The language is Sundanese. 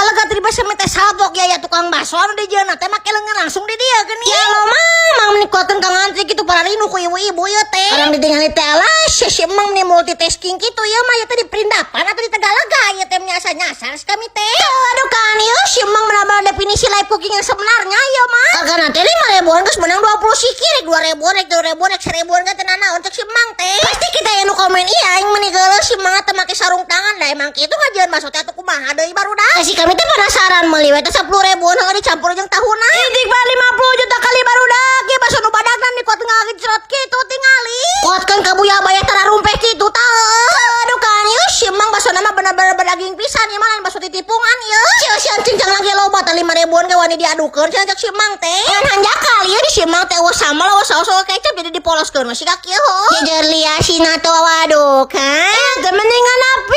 Tegalega tadi basa teh salpok ya, ya tukang bakso anu dijieunna teh make leungeun langsung di dieu geuning. Ya lo mah mang meni kuateun ka ngantri kitu para rindu ku ibu-ibu ieu teh. Orang ditingali teh, alah, si emang nih multitasking kitu ya mah ya teh, di Perindapan atau di Tegalega ya teh, nyasar nyasar si kami teh. Aduh kan ieu si emang benar-benar definisi live cooking yang sebenarnya ya mah. Hargana teh 5 ribuan geus menang 20 siki, rek 2 ribuan, rek 2 ribuan, rek 1 ribuan teh nanaon cek si emang teh. Pasti kita yang nu komen iya yang meni geuleuh si emang teh make sarung tangan dah, emang kitu ngajieun bakso teh atuh kumaha deui, barudak. Si kami teh penasaran meuli we teh 10 ribuan heeh dicampur jeung tahuna. Idik 50 juta kali, barudak, ieu bakso nu badagna nih kuat ngagecrot kitu tingali. Kuatkeun ka buya bayah tara rumpeh kitu tah. Aduh kan ieu si emang bakso mah bener-bener berdaging pisan ieu mah, lain bakso titipungan ieu. Si cincang lagi loba tah, 5 ribuan ge wani diadukeun cenah cek si emang teh. Ngan hanjakal ieu di si emang teh euweuh sambal, euweuh saus, euweuh kecap, jadi dipoloskeun masih ka kieu heuh. Jejer lia sina tuh, waduh kan. Teu mendingan api.